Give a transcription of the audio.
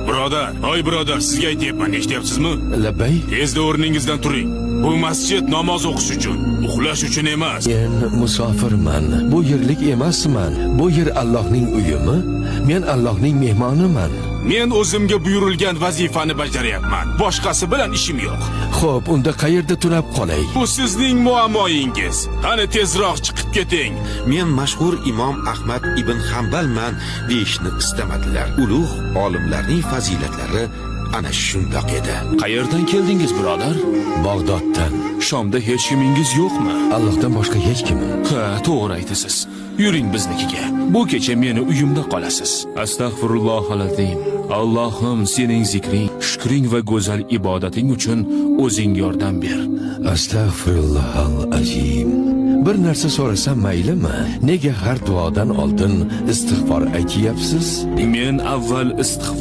Birodar, oy birodar, sizga aytyapman, eshityapsizmi? Labbay. Tezda o'rningizdan turing. Bu masjid namoz o'qish uchun, uxlash uchun emas. Men musofirman. Bu yerlik emasman. Bu yer Allohning uyimi? Men Allohning mehmoniman. Men o'zimga buyurilgan vazifani bajaryapman. Boshqasi bilan ishim yo'q. Xo'p, unda qayerda tunab qolay? Bu sizning muammoyingiz. Qani tezroq chiqib keting. Men mashhur imom Ahmad ibn Hanbalman deyishni istamadilar. Ulug' olimlarning fazilatlari ana shundoq edi. Qayerdan keldingiz, birodar? Bag'doddan. Shomda hech kimingiz yo'qmi? Allohdan boshqa hech kimim. Ha, to'g'ri aytasiz. Yuring biznikiga. Bu kecha meni uyimda qolasiz. Astag'firullohal azim. Allohim, sening zikring, shukring va go'zal ibodating uchun o'zing yordam ber. Astag'firullahal azim. Bir narsa so'rasam maylimi? Nega har duodan oldin istig'for aytyapsiz? Men avval istig'for